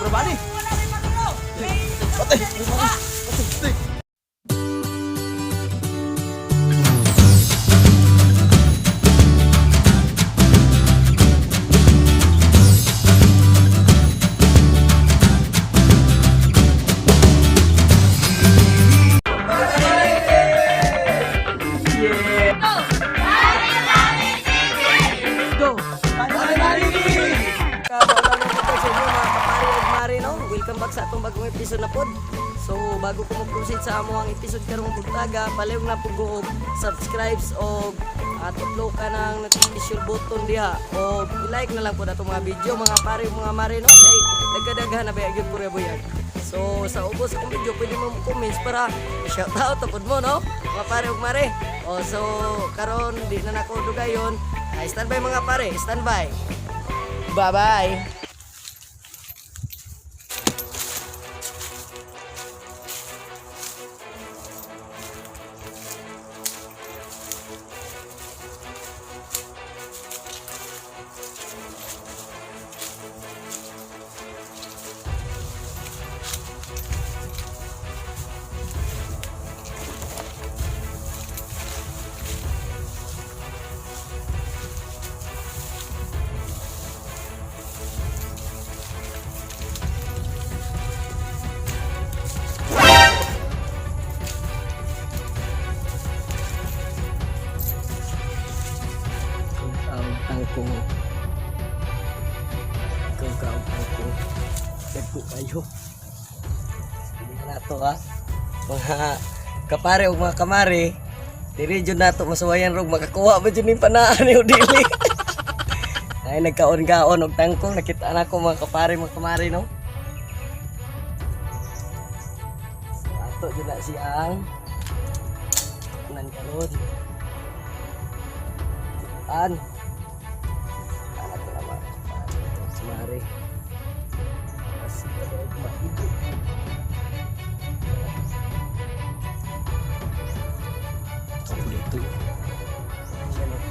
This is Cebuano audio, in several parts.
Probani. Wala may pagulo. Patay. Patay. Go! Kabalang po sa inyo mga kapari ug mare, no? Welcome back sa atong bagong episode na pod. So bago ko mo-proceed sa amo ang episode karong buntaga, palihog na pug og subscribes og at ka ng notification button diha o i-like na lang po atong mga video, mga pare ug mga mare, no? Kay nagkadaghan na ba gyud puro buyag. So sa ubos akong video pwede mo comments para shout out pod mo, no? Mga pare ug mare. O so karon di na nako dugayon. Ay, standby mga pare, standby. Bye-bye. Ang tangkong. Ikaw ka ang tangkong. Dagko kayo. Hindi na nato ha. Mga kapare o mga kamare, diri jud nato masuwayan rog makakuha ba jud ning panaan ni dili. Ay nagkaon-kaon og tangkong, nakita na ko mga kapare, mga kamare, no. So, ato jud na siyang nan karon. An. Anak ko naman. Sumari. Kasi kada ko maigo. Ako dito. Ganun.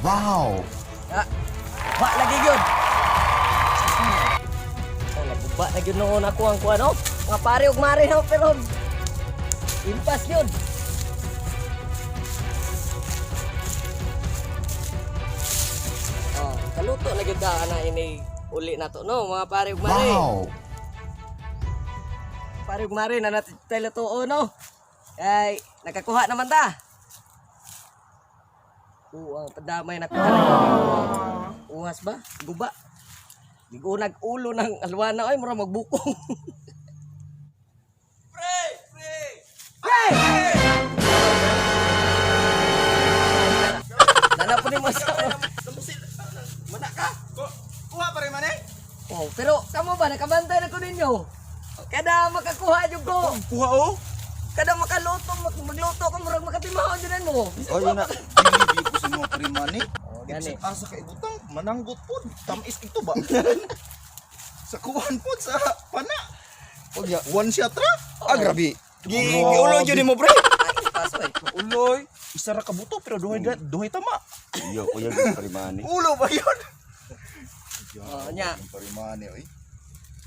Wow. Ah, ba lagi yun. Oh, naguba na yun noon ako ang kuha, no? Mga pare ug mare, no? Pero impas yun. Oh, kaluto na gyud ka na ini uli na to, no? Mga pare ug mare. Wow. Pare ug mare na natin tayo lutuo, no? Kay nakakuha naman ta. Oo, ang padamay nakuha na. Uhas ba? Guba. Gigunag ulo ng alwana ay mura magbukong. Pre! Pre! Pre! Nana po ni mo sa... Mana ka? Kuha pa rin man eh. Oh, pero kamo ba nakabantay na ko ninyo? Kada makakuha jud ko. Kuha oh. Kada makaluto, magluto ko murag makatimaon jud mo. Oh, yun na. Dili ko sa mga pre man eh. Oh, gani. Ibig asa kay butang mananggot pod. Tamis ito ba? Sa kuhan pod sa pana. Oya. One shot ra. Ah, grabe. Gi Giuloy jud nimo, pre. Ay, paso eh. Uloy, isa ra ka buto pero duhay duhay tama. Iyo, kuya pre mani. Ulo ba yun? Oh, nya. Yung parimane oy.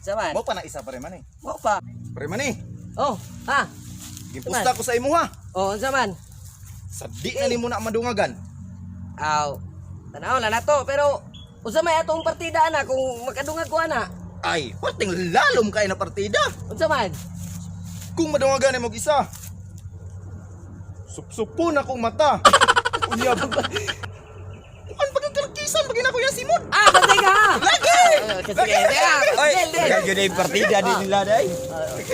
Saman. Mo pa na isa pare man eh. Mo pa. Pare man eh. Oh, ha? Gipusta ko sa imuha. Oh, unsa man? Sa di na nimo na madungagan. Aw. Tanaw na nato pero unsa may atong partida ana kung makadungag ko ana? Ay, perting lalom kay na partida. Unsa man? Kung madungagan nimo og isa. Supsupon akong mata. Unya. Kuan pag kalkisan pag ko yan simod. Ah, bantay ka ha. Lagi! Kasi sige, ah, Oy, del, del. gyud ay partida din nila day.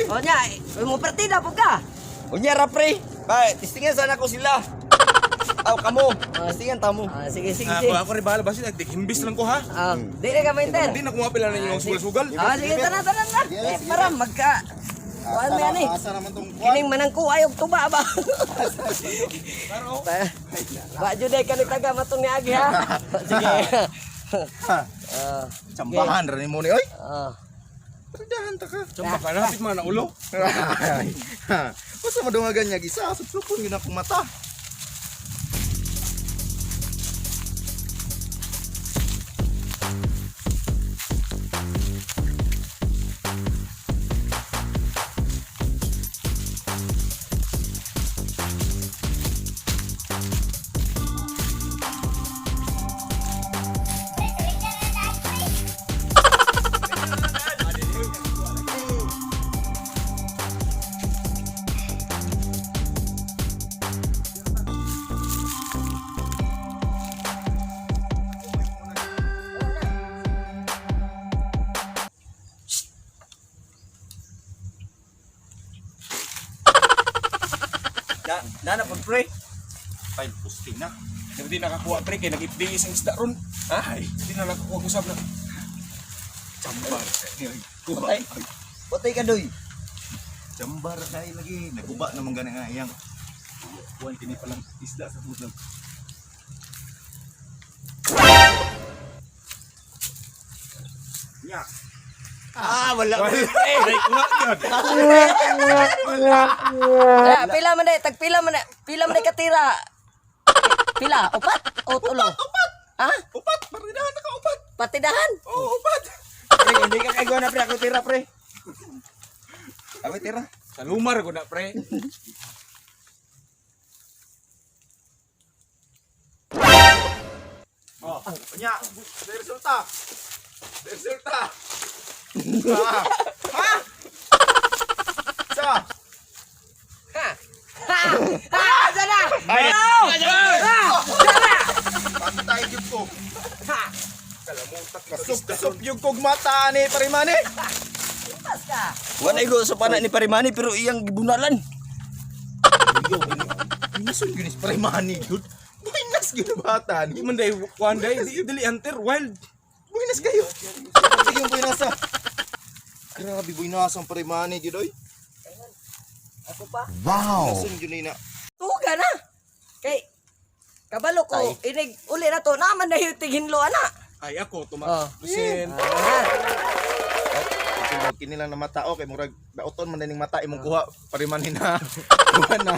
Oh, nya, eh, mo partida po ka. Unya ra pre. Ba, tistingan sana ko sila. Aw kamo. Tistingan ta mo. Ah, sige, sige, Ako sige. ako rin bahala basta nagdikimbis lang ko ha. Ah, di na ka mainter. Hindi na kumapila na yung sugal-sugal. Ah, sige, tara, tara, tara. Eh, para magka kuan mo yan eh. Asa naman tong kuan? Kining manang ko ayog tuba ba. Ba, ba jud ay kanitaga matong niagi ha. Sige. Ha, Ah, Tsambahan ra nimo ni oy. ah. Partidahan ta ka. Tsamba ka na, hapit mga naulo. Ay, ha. Basta madungagan niya gisa, supsupon yun akong mata. Na, nana pud pre. Ay, posting na. Hindi nakakuha pre kay nag-ipdi isang isda ron. Ay, hindi na nakakuha ko sab na. Tsamba. Kuha. Patay. Patay ka doy. Tsambar kay lagi. Naguba naman gani nga iyang. Kuan kini palang isda sa pudlang. Nya. Ah, wala pre. Ay, kuha yun. Kaya, pila man day, tag pila man day, pila man day katira. Pila, upat o tulo? Upat! Ha? Upat! Partidahan na ka, upat! Patidahan. Oo, upat! Pre, hindi ka kay na pre, ako tira pre. Ako tira. Sa lumar ko na pre. Oh, nya. Sa resulta. Sa resulta. Ha? Ha? Sa? Ha? Ha? Ha? Sana! No! Ha! Sana! Pantay gyud ko. Ha! Kasup-sup yung kog mata ani parimani. Pas ka. Wala ko sa pana ni Parimani pero iyang gibunalan. Buinason gyud ni parimani gyud. Buinas gyud bata ni. Di man day kuan day, di dili hunter wild. Buinas kayo. Sige yung buinasa. Grabe buinasa ang parimani gyud oy. Ako pa. Wow. Buinason gyud ni na. Tuga na. Kay kabalo ko inig uli na to naman na yung tighinlo ana. Ay ako tuma. Oh. Lusin. Ah, Kini kini lang na mata o kay murag dauton man ning mata imong kuha parimani na. Kuha na.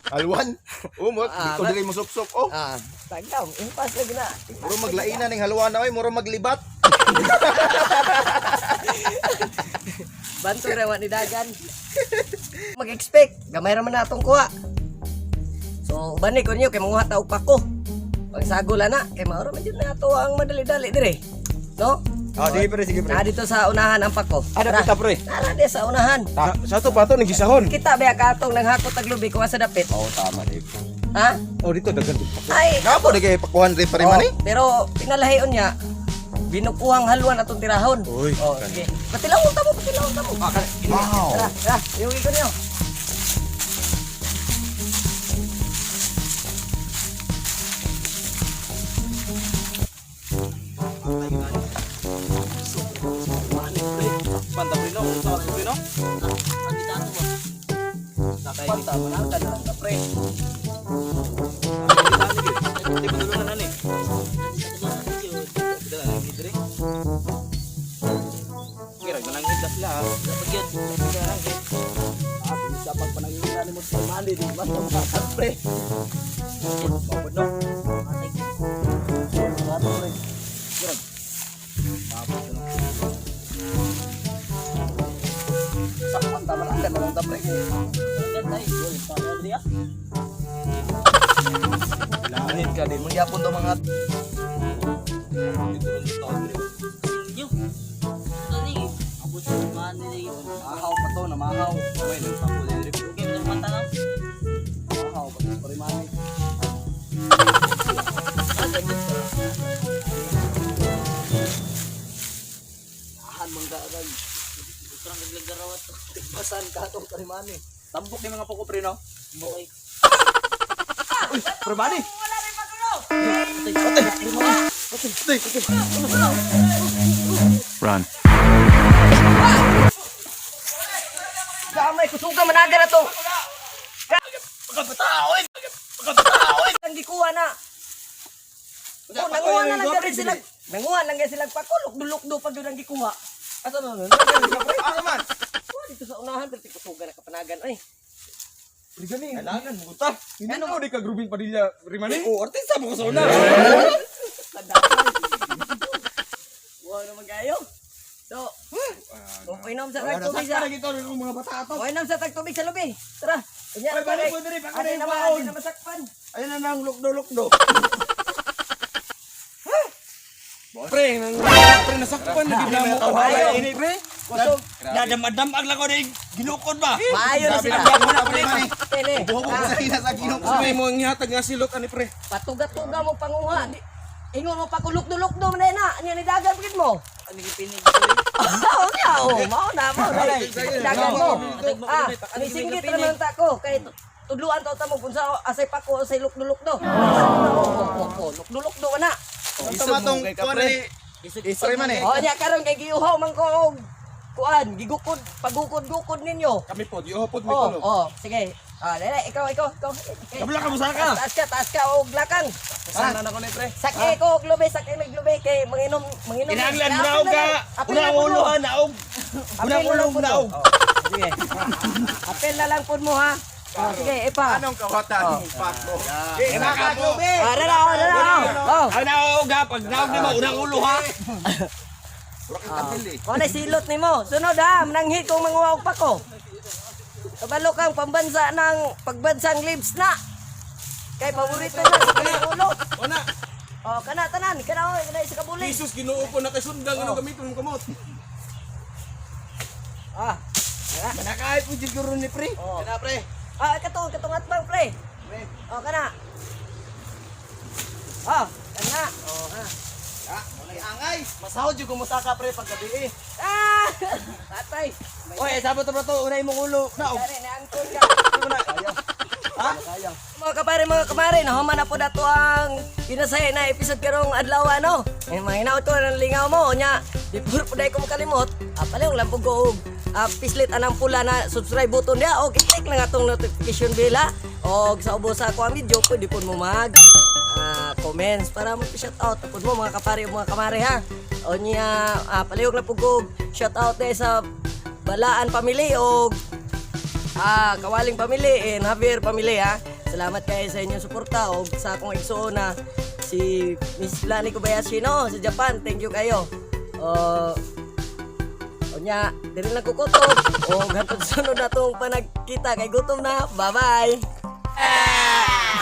Alwan. Oh, mo Ah, dito dili mo sup-sup oh. ah, tagaw, impas lagi na. Mura maglaina ning halwa na oy, mura maglibat. Banto rewa ni dagan. Mag-expect, gamay ra man na atong kuha. So, uban ni ko ninyo kay manguha ta og pako. Pagsagola na kay mauro man jud na ato ang madali-dali dire. No? Ah, sige pre, sige pre. Na dito sa unahan ang pako. Ah, dapit ta, pre. Nara di sa unahan. Sa to pa to nagisahon. Kita ba katong nanghakot tag lubi kuha sa dapit? Oo, tama di. Ha? Oh dito daghan to. Ay, Napo di kay pakuhan rin parimani. Oh, pero pinalahion niya, binukuhang halwan atong tirahon. Uy. Oh, sige. Patilawon ta mo, patilawon ta mo. Wow. Tara, tara, iuwi ko niyo. Panta pre no, sa pre no. Panta man ka na pre. Di ba dulungan ani? Kira ganang hidlas sila. Ah, bisa pag panangita ni mo sa mali di man to pre. Mabod no. Mabod pre. Kira. Mabod no. Saka na lang ta, pre. Langit ka din. Mangyapon to mga Mahaw pa to, namahaw. Uy, nagpapo din. Mahaw pa to, parimani. Ahan man ka agad. Tigpasan ka itong parimani. Tambok ni mga poko pre, no? Uy, parimani! Wala rin pakulo. Patay, patay. Run. Gamay kusuga managa na to. Ang gikuha na. Oh, nanguha na lang gani sila. Nanguha lang gani sila pakulok dulok do pag yun ang gikuha. Asa na nun? Ano man? Oh, dito sa unahan pero kusuga na kapanagan ay. Pre gani, kailangan mo ta. Hindi na mo di ka Ruben Padilla, Rimani. Oh, artista mo ko sa una. Wow naman kayo. So, okay na sa tagtubig sa. Kita rin mga bata ato. Okay na sa tagtubig sa lubi. Tara. Unya Ay, balik mo diri, baka na Adi yung na baon. adi na masakpan. Ayun na nang lukdo-lukdo. Pre, nang pre nasakpan na gid na mo. Ayo. Ini pre. Kusog. Nadam-adam ang lako ni ginukod ba? Maayo na sila. Pre, Pele. Buhok ko sa ina sa ginoo. May mo ang gihatag nga silot ani pre. Patuga-tuga mo panguha. Ingon mo pakulukdo-lukdo man na. Anya ni dagan pagid mo. Ano gipinig? Oo nga, oh, mao na, mao na. Dagan mo. Ah, nisinggit ra man ta ko kay tudluan ta ta mo kung sa asay pako asay lukdo-lukdo. Oh, lukdo-lukdo na. Isa matong kuan ni Pre man eh. Oh, nya karon kay giuhaw man ko og kuan, gigukod, pagukod-gukod ninyo. Kami pod, yo pod mi Oh, kuno. oh, sige. Ah, dali, ikaw, ikaw, ikaw. Okay. Kabla ka musaka. Taas ka, taas ka og lakang. Sana na ko ni pre. Sakay ko og lubi, sakay mig lubi kay manginom, manginom. Kinahanglan Apil naog na ka. lang, apil Unang na po ulo mo. ha, naog. Apil Unang na ulo lang po mo. naog. Sige. Apel na lang po mo ha. Oh, sige, ipa. Anong kawatan? Pako. Eh, nakaglubi. Ah, rara, oh, rara, oh. Oh. Ang naog ha, pag naog nimo unang ulo ha. Kung na silot nimo. Sunod ha, mananghit kong manguha og pako. Kabalo kang pambansa ng pagbansang libs na. Kay paborito na sa kanang ulo. Wala. Oh, kana tanan, kana oh, kana isa ka bulig. Jesus Ginoo po na kay sundang ano gamiton mo kamot. Ah. Manakaay po siguro ni pre. Oh. Kana pre. Ah, katong katong atbang pre. Oh, kana. Oh, kana. Oh, ha. Angay. Masahod jud ko musaka pre paggabi eh. Ah! Tatay. Oy, sabot na to, unay mong ulo. Naog. Pare, naangkon ka. Ha? Mga kapare, mga kamare, nahuman na po dato ang pinasaya na episode karong adlaw ano. Eh, mga hinaot ko ng lingaw mo nya. Before po dahil ko makalimot, palihog lang po ko og pislit anang pula na subscribe button dia og i-click lang atong notification bell ha. Og sa ubos sa ako ang video, pwede po mo mag comments para mo shout out po mo mga kapare ug mga kamare ha. O niya, palihog lang po ko og shout out dahil sa Balaan Family og Kawaling Pamili and Javier Pamili ha. Salamat kayo sa inyong suporta o sa akong igsuon na si Miss Lani Kobayashi no sa Japan. Thank you kayo. O unya, diri lang kukutob. O hantod sunod na tong panagkita kay gutom na. Bye-bye. Ah!